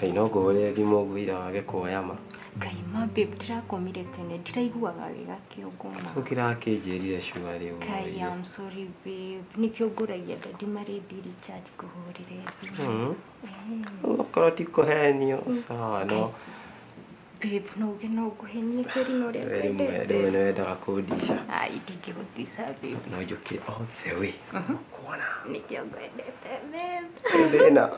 Kaĩ no ngũhũrĩre thimũ ũguo ira wage kuoya ma. Ngai ma babe ndĩrakomire tene ndiraiguaga wega kĩongo ma. Ũkĩrakĩnjĩrire sure rĩu. Kai, I'm sorry babe. Nĩkĩo ngũragia daddy marĩ thiri charge ngũhũrĩre thimũ. Okorwo ti kũhenio sawa no. Babe no uge no ngũhenie kweri na ũrĩa We rĩmwe ngwendete. rĩmwe nĩ wendaga kũndica. Ai ndingĩgũtica babe. No njũkire all the way. Kuona. Nĩkĩo ngwendete babe. Thĩna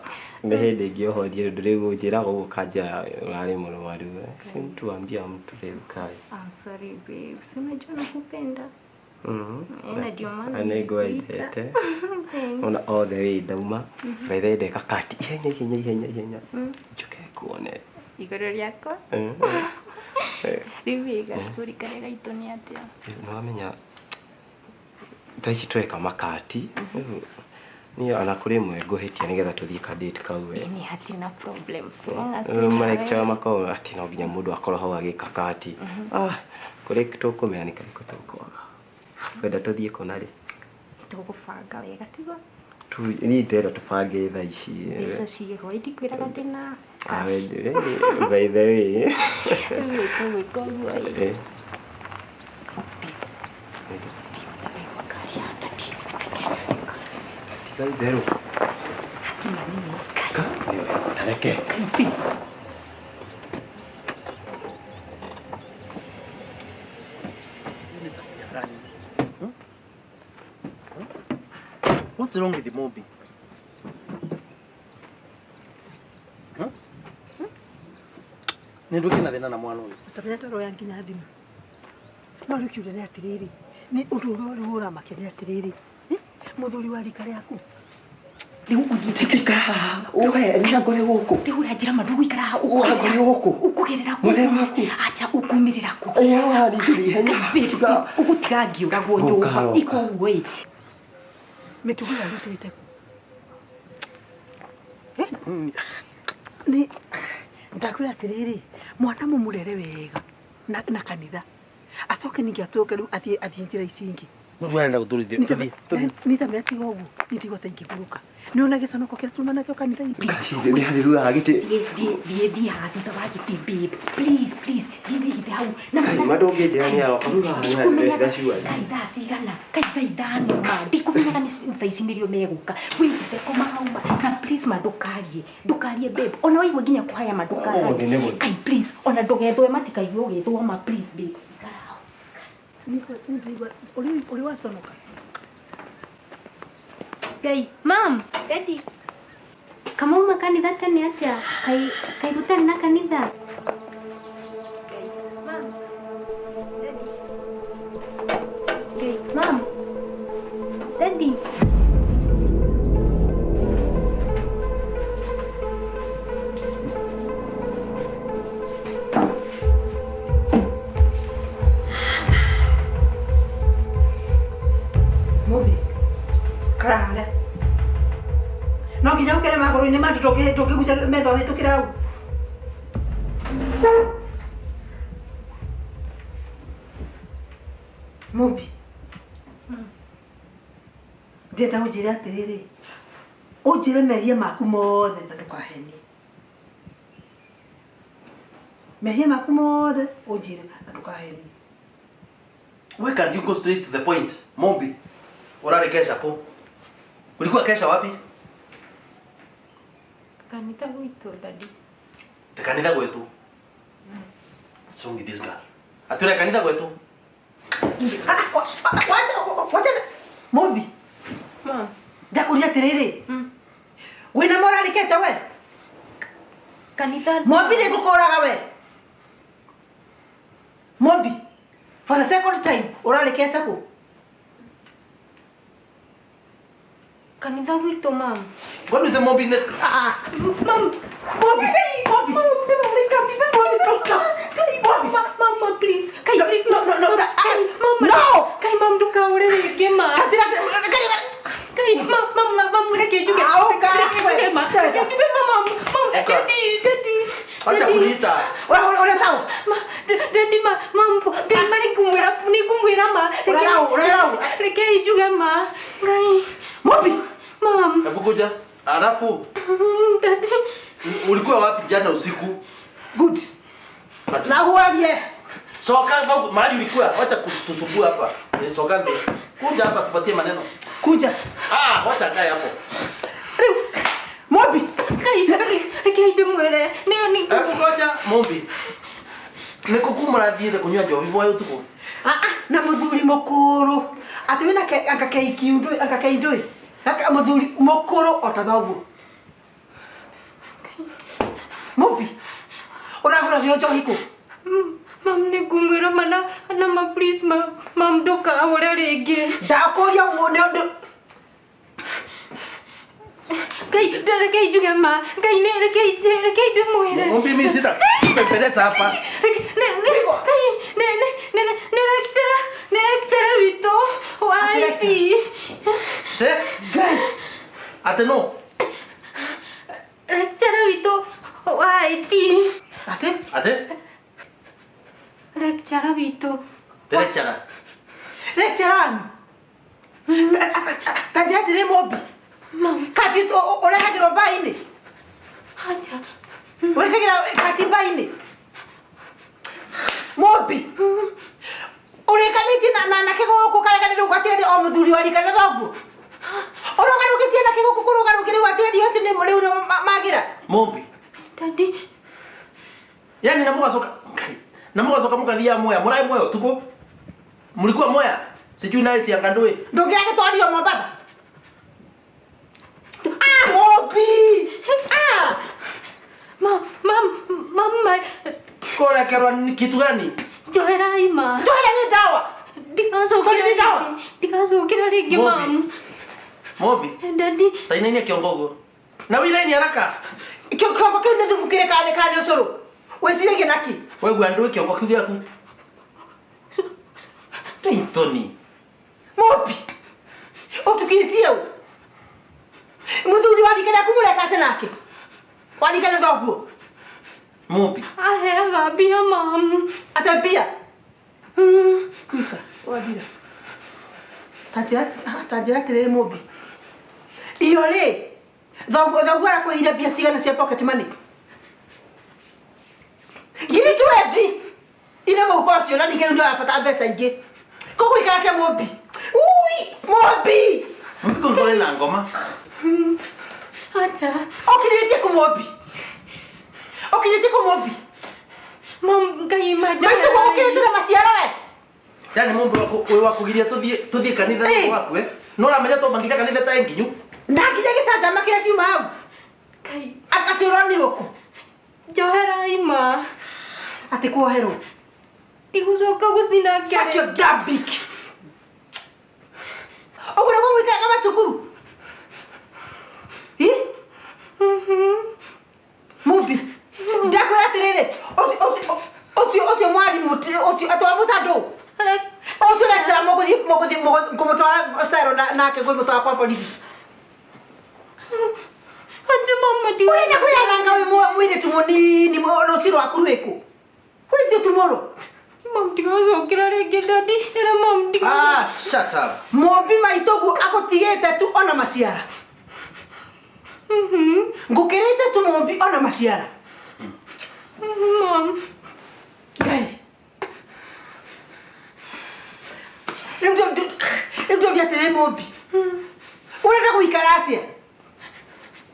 nĩ hĩndĩ ĩngĩ ũhorie tondũ rĩu ũnjĩraga ũguo ũkanjĩra ũrarĩ mũrwaru. Si mtu ambia mtu rĩu kai. I'm sorry babe. Si unajua nakupenda. Na ndio maana Na nĩ ngwendete. Thanks. Ona all the way ndauma. By the way ndeka kati ihenya ihenya ihenya ihenya. Njũke nguone. Igũrũ rĩakwa. Rĩu ĩ gastori karĩa gaitũ nĩ atĩa? Nĩ wamenya thaa ici tũreka makati. Rĩu niĩ ona kũrĩ ĩmwe ngũhĩtia nĩgetha tũthiĩ ka date kau we. Ĩni hatirĩ na problem. So long as Rĩu twĩna malecture wewe. makoragwo atĩ no nginya mũndũ akorwo hau agĩka kati. Ah, kũrĩ tũkũmenya nĩ karĩkũ tũkwaga. Wenda tũthiĩ kũ na rĩ? Tũgũbanga wega tiguo? Niĩ ndĩrenda tũbange thaa ici. Mbeca ciĩho indikwĩraga ndĩna Ah, we by the way. Rĩu ĩ tũgwĩka ũguo ĩ. Ndaraigua ngari ya daddy. Tiga itherũ. Hakinya nini? Tareke. What's wrong with the Mobi? Nĩ ndũkĩ na thĩna na mwana ũyũ. Ũtamenya twaroya nginya thimũ. No rĩu kĩũria nĩ atĩrĩrĩ, nĩ ũndũ ũrĩa rĩu ũramakia nĩ atĩrĩrĩ, mũthuri wa rika rĩaku Rĩu ũthiĩte Ndingĩikara haha. Ũhe nĩ ngore gũkũ. Rĩu ũranjĩra ma ndũgũikara haha Ũngore gũkũ. ũkũgerera kũ? Mũrĩa waku. Acha ũkumĩrĩra kũ? Ĩĩ warindĩria ihenya. Tiga. Ũgũtiga ngĩũragwo Ũka, nyũmba ũka. ika ũguo ĩ. Mĩtugo ĩyo arutĩte kũ? Nĩ ndakwĩra atĩrĩrĩ, mwana mũmũrere wega na kanitha. Acoke ningĩ atũke rĩu athiĩ njĩra ici ingĩ. Nĩ ũrenda gũtũrithia. Tũthiĩ, tũthiĩ. Nithamenya tiga ũguo, nitigwo ta ingĩhurũka. Nĩ ona gĩconoko kĩrĩa tuma nakĩo kanitha-inĩ. Nĩ hathiĩ thutha wa gĩtĩ. Thiĩ thiĩ haha thutha wa gĩtĩ babe. Please please thiĩ wĩhithe hau. Na Kai, ma ndũngĩnjĩra nĩ aroka thutha wa Ndikũmenyaga ndĩrehitha sure. kai thaa cigana kai thaa ithano ma ndikũmenyaga nĩ thaa ici nĩrĩo megũka. Wĩhithe koma hau ma na please ma ndũkarie ndũkarie babe ona waigua nginya kũhaya ma Ũgũthiĩ nĩ ndũkarie. gũthiĩ. Kai please ona ndũgethũe matikaigue ũgĩthũa ma please babe. Ikara hau. Nĩndĩraigua ũrĩ waconoka. Ngai, mam, daddy. Kamauma kanitha tene atĩa? Kai kai gũtarĩ na kanitha? Ngai, mam, daddy. Ngai, mam, daddy. Mobi, kara harĩa. No nginya ũkere magũrũ-inĩ ma andũ ndũngĩgucia metha ũhĩtũkĩre hau. Mobi, ndĩrenda ũnjĩre atĩrĩrĩ, ũnjĩre mehia maku mothe na ndũkahenie. Mehia maku mothe ũnjĩre na ndũkahenie. Why can't you go straight to the point? Mombi, urarĩ kesha kũ? Ulikuwa kesha wapi? Kanitha gwitũ daddy. Te kanitha gwetu. What's wrong with this girl? Atura kanitha gwetu. Wacha Mobi, Mam, ndakũria atĩrĩrĩ, wĩna ma ũrarĩ kecha we? kanitha Mobi nĩ ngũkũraga we. Mobi, for the second time ũrarĩ kecha kũ? Kanitha gwitũ mam. What is the Mombi ne? Ah, Mam, Mobi, Mobi, Mobi, Mobi, mama please. Kai No, please no, no, no, Kai mama. no. Kai mam ndũkaũre rĩngĩ ma. Kai mam mam mam reke njuge. Ah, ũka, Reke njuge ma. Reke njuge ma mam. Mam, Ũka. daddy, daddy. Acha Daddy. kuniita. Ũrĩa taũ? Ma, daddy ma, mam, daddy ma nĩngũmwĩra nĩngũmwĩra ma. Ũrĩa rau, ũrĩa rau. Reke njuge ma. Ngai. Mobi, Mam. Hebu kuja. Alafu Daddy. Ulikuwa wapi jana usiku? Good. Na huarie. Soka mahali ulikuwa, wacha kutusumbua hapa. Soka ndio. Kuja hapa tupatie maneno. Kuja. Ah, wacha kae hapo. Mombi. Kai, kai ndimwire. Ni ni. Hebu ngoja Mombi. Nikuku murathiire kunywa njohi bwa utuku. Ah ah, na muthuri mukuru. Ati wina anga keiki ndui, anga kei ndui. Aka muthuri mukuru ota thoguo. Mombi. Uragura gio njohi ku? Mam nĩ ngũmwĩra mana na ma please ma mam ndũkahũre rĩngĩ. Ndakũria ũguo nĩ ũndũ Ngai reke njuge ma Ngai nĩ reke reke ndĩmwĩre. Mombi mimi sita kupepeleza hapa. Nĩ Ngai nĩ nĩ nĩ nĩ lecturer nĩ lecturer witũ wa IT. Te? Ngai. Ate no. Lecturer witũ wa IT. Ate? Ate? Lecturer witũ. Lecturer. Lecturer wanyu. Ta njĩra atĩrĩ Mombi. Mam. Kati ũrehagĩrwo mbainĩ? Acha. Wĩkagĩra kati mbainĩ? Mombi. Ũrĩkanĩtie na anake gũkũ karega rĩu atĩ o mũthuri wa rika na thoguo. Ũrũgarũkĩtie anake gũkũ kũrũgarũkia rĩu atĩ acio nĩ rĩu magĩra. Mombi. Daddy. Yaani na mugacoka na mugacoka mukathia Mwea, murai Mwea utuku. Mulikuwa Mwea? Sijui naye si angandui. Ndũngĩagĩtwario Mombatha? Ah, Mombi. Ah. Mam, mam, mam. Korekerwa ni kitu gani? Njoherai ma. Njohera nĩ ndawa. Ndigacokera nĩ ndawa. Ndigacokera rĩngĩ mam. Mombi. Daddy. Tainainia kĩongo ũguo. Na wĩinaini haraka. Kĩongo kĩu nĩ thubu kĩrĩ kana nĩ ũcũrũ. Wĩciragia naki? Wewe ndũĩ kĩongo kĩu gĩaku. Tũithoni. Mombi. Ũtukĩtie ũ? Mũthuri wa rika rĩaku mũreka atĩ nake? Wa rika na thoguo? Mombi. Aheaga mbia mam. Ate mbia? Kwisa, wathira. Ta njĩra atĩrĩrĩ Mombi. Iyo rĩ, thoguo arakũheire mbia cigana cia pocket money? Ngiri 20. Ine mũhuko ũcio na ningĩ rĩu nĩũrabatara mbeca ingĩ. Koguo ikara atĩa Mombi? Ui, Mombi. Mombi kũngorwo na ngoma. Acha. Ũkinyĩtie kũ Mombi? Ũkinyĩtie kũ Mombi? Mam, Ngai ma Maitũ gũkĩrĩte na maciaro we. Yaani Mombi wĩ wa kũgiria tũthiĩ kanitha waku eh? No ũramenya twamba nginya kanitha ta nginyu. Na nginya gĩcanjama kĩrĩa kiuma hau. Ngai. Atĩ ũronirwo kũ? Njoherai ma. Atĩ kuoherwo. Ndigũcoka gũthiĩ nake. Shut your damn beak. Ũguo nĩguo mũikaraga macukuru? Hi? Mombi. Ndakwĩra atĩrĩrĩ, ũcio mwarimũ ũcio atĩ wa mũtandũ. Ũcio lecturer mũgũthiĩ kũmũtwara cero nake kũmũtwara kwa borithi. Acha mama ndi. Ũrenda kwĩyananga wĩ mũirĩtu mũnini rũciũ rwaku rwĩkũ? When's your tomorrow? Mam ndigacokera rĩngĩ daddy. Ĩra mam Ah, shut up. Mombi maitũguo agũtigĩte tu ona maciara. Ngũkĩrĩte tu Mombi ona maciara. Mam. Ngai. Rĩu ndũria atĩrĩ Mombi. Ũrenda gũikara atĩa?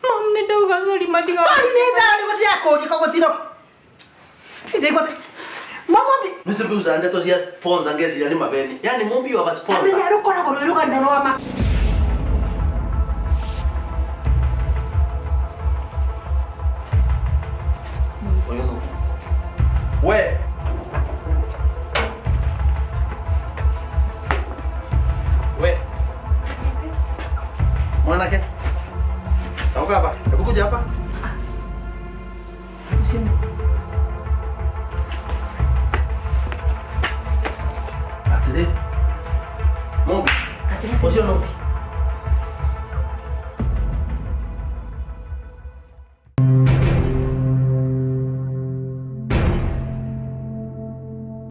Mam nĩ ndauga sorry ma ndiga. Sorry nĩ ndawa nĩguo ndĩrakũria koguo tino. Ndĩgwa Mombi. Mimi ndeto cia sponsor ngeciria nĩ mabeni. Yaani Mombi you have a sponsor. Amenya rũkoragwo rwĩ rũgano rwa ma. We. We. Mwanake. Toka hapa. Hebu kuja hapa. Atĩrĩ. Mombi. Ũcio no.